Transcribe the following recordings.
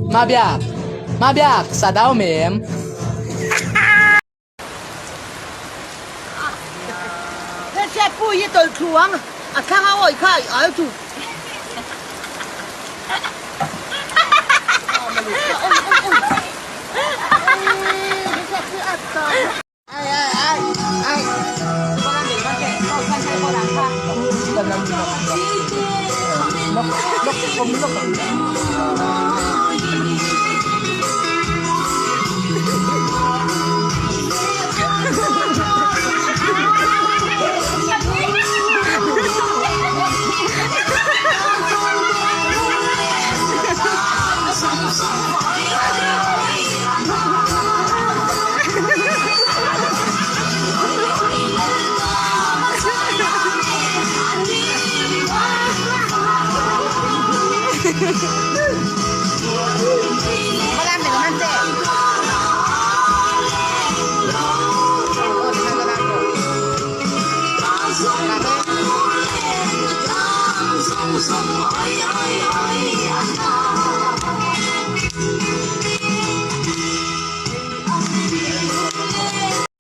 Mabiak! Mabiak! Sa dau mem! Hriatpui hi tawlh thlu ang, a thlang a awih kha i au chu.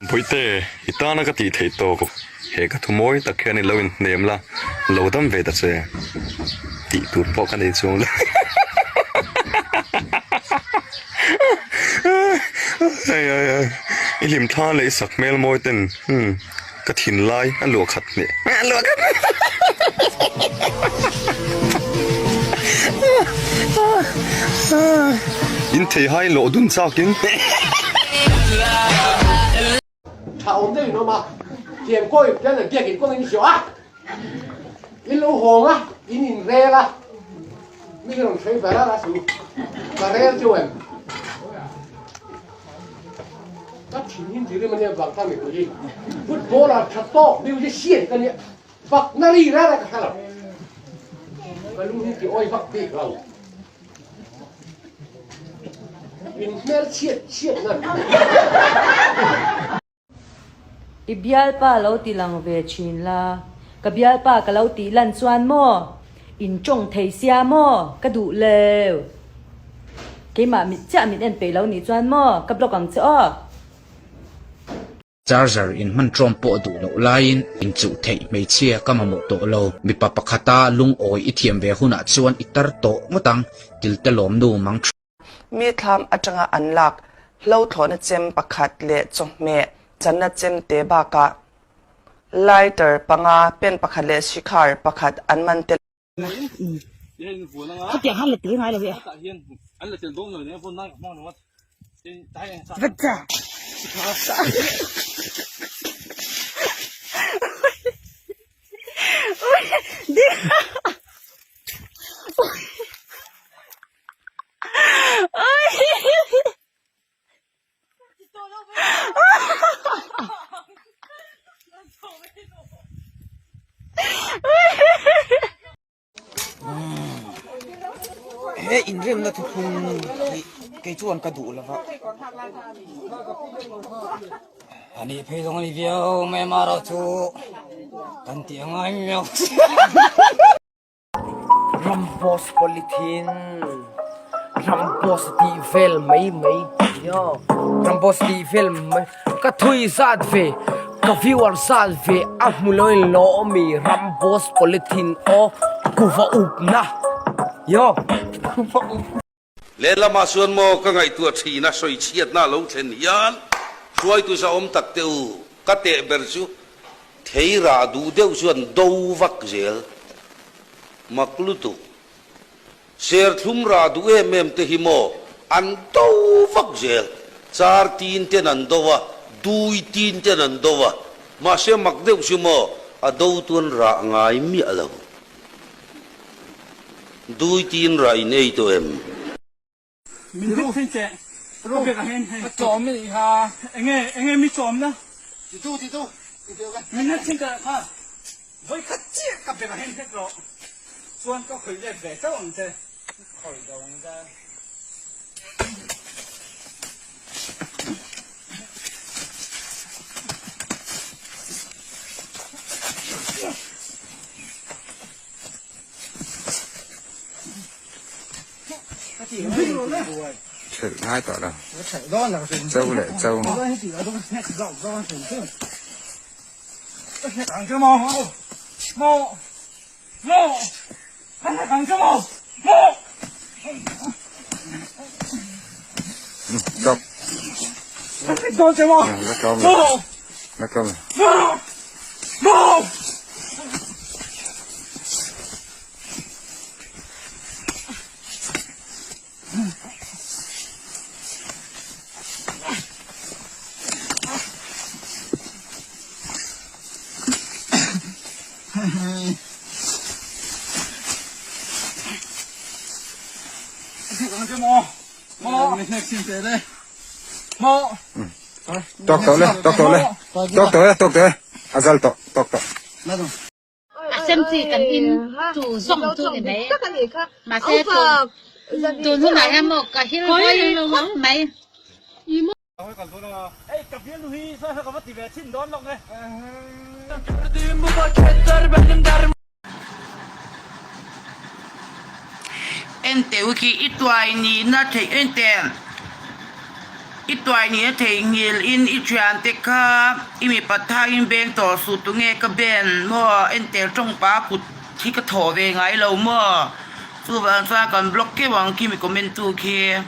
Bawihte, i tana ka tih theih tawk he ka thu mawi tak hian i lo inhnem la, lo dam ve ta che tih tur pawh ka nei chuang lo. I hlim thla leh i sak hmel mawi ten ka thinlai a luah khat hneh. In thei hai lawh dun chak in. Tha awm deuh in awm a, thiam kawi pian leh biak in kawng in hriau a, in lo hawng a, in in rel a, mi hi rawn hruai ber a chu ka rel deuh em? Ka thin hin ti rim ania vang ta mipui hi footballer tha tawk musician ka nia fakna ri reng reng ka hre lo ka lung hi ti awi vak bik lo in hmel chhiat chhiat nan. I bialpa lo ti lang ve thin la, ka bialpa ka lo tih lan chuan maw in tawng thei sia maw ka duh leu. Keimah mit chiah min en peih lo nih chuan maw ka block ang che aw. Charger in hman ṭawm pawh duh loh laiin inchuh theih hmeichhia ka mamawh tawh lo. Mipa pakhata lungawi i thiam ve hunah chuan i tar tawh ngawt ang, tilte lawmnu mang ṭha. Mi thlam atanga an lak hlo thlawhna chem pakhat leh chawhmeh channa chem te bakah lighter panga, pen pakhat leh shikhar pakhat an man tel. He inremna thuthlung hi kei chuan ka duh lova. Ani phei zawng ani viau mai amarawh chu kan tih a ngai miau. Ramboss polythene Ramboss tih vel mai mai nia Ramboss tih vel mai ka thui zat ve ka viewer zat ve a hmu lo in lo awm i Ramboss polythene aw kuva up na yo kuva up. Lehlamah chuan maw ka ngaihtuah thin a sawichhiatna a lo thlen hian hruaitu zahawm tak te u ka teh ber chu Thei rah duh deuh chuan do vak zel. Mak lutuk. Serthlum rah duh em em te hi maw an do vak zel. Char tin ten an do a, dui tin ten an do a. Mahse mak deuh chu maw a do tuan rah ngai miah lo. Dui tin rah in ei tawh em? Min hmuh thin che. Ka bek ah hian hei. Ka chawm i ha. Enge enge mi chawm na. Ti tu ti tu. Min hmuh thin che kha. Vawi khat chiah ka bek ah hian hnek rawh. Chuan ka khawih let ve chauh ang che. Khawih lo ang che. Thelh ngai tawh lo. Cho leh cho. Chok. La tlawm lo. La tlawm lo. Tawk tawh le, tawk tawh le, tawk tawh e, tawk tawh e, a zal tawh, tawk tawh. A sem chi kan in chu zawng chu ni mai. Mahse tun hunah hian maw ka hil hawi khawp mai. Enteh wiki i tuai nihna theih enteh i tuai nihna theihnghilh in i thiante kha i mipa thain veng tawh suh tunge ka ben maw enteh tawngpa kut hi ka thawh ve ngai lo maw chuvang chuan kan block keuh ang khi mi comment tu khi.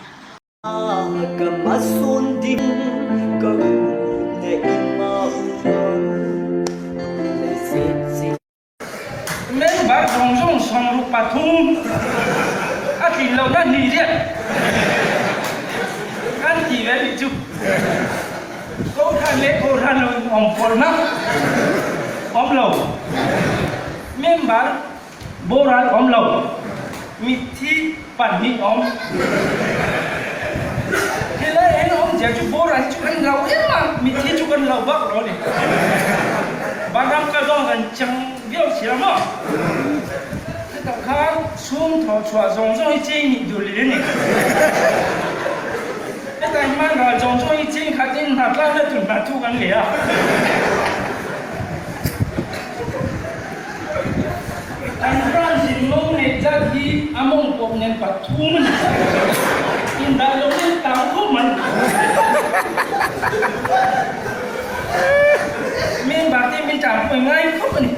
Member zawng zawng 63 a tlin lohna hnih riat kan tih ve nih chu Kohhran leh Kohhran lo inawm pawlhna awm lo, member boral awm lo, mitthi pahnih awm. Helai ah hian awmzia chu boral hi chu kan lo em a, mitthi chu kan lo bak lo a ni. Vanram kal zawng kan chang viau si lo maw? Hetah khan chhung thawh chhuah zawng zawng hi cheng nih duh leh a ni. Hetah hian ral zawng zawng hi cheng khatin hna tlakna tur hna thu kan leh a. Kan branch in mawng neih zat hi a mawng pawp nen pathum a ni. Indaih lo in tam khawp mai. Member te min tanpui ngai khawp a ni.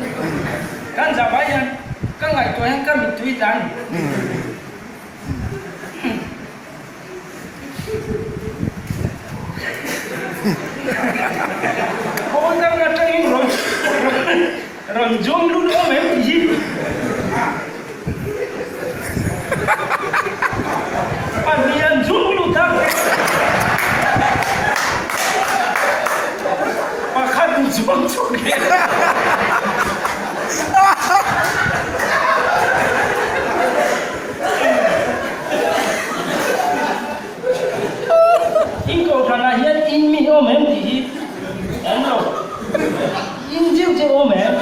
Kan zah hian ka ngaihtuah hian ka mittui tla a ni. Khawl dang atangin rawn rawn zawm lut awm em tih hi. Pahnih an zawm lut a. Pakhat in zawm chhuak leh. In kohhranah hian in mi awm em tih hi awm lo. In deuh deuh awm em?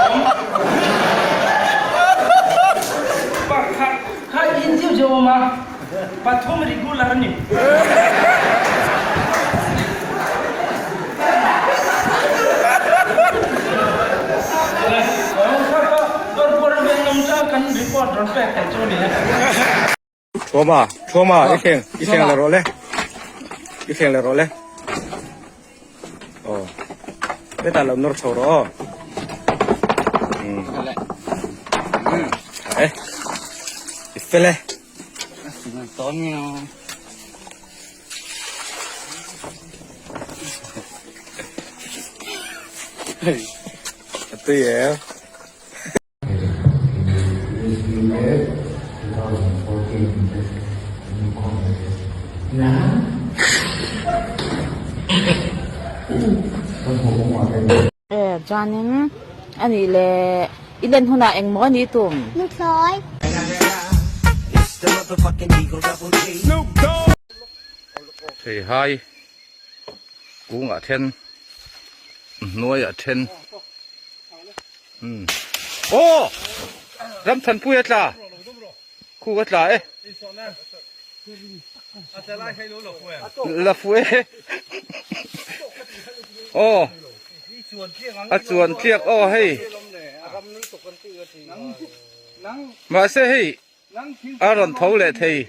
Awm. Pakhat kha in deuh deuh awm a, pathum regular a ni. Thuama, Thuama, i thleng, i thleng la rawh le. I thleng la rawh le. Aw. Hetah lo nawr chho rawh aw. Um. Tha e. I fel e. A tui em. E chuanin anih leh i len hunah engmaw a nih tum? Nuthlawi. Theihai kungah then hnuaiah then umm aw Ramthanpui a tla khu a tla e la fu e aw a chuan tliak aw hei mahse hei. A rawn tho leh thei.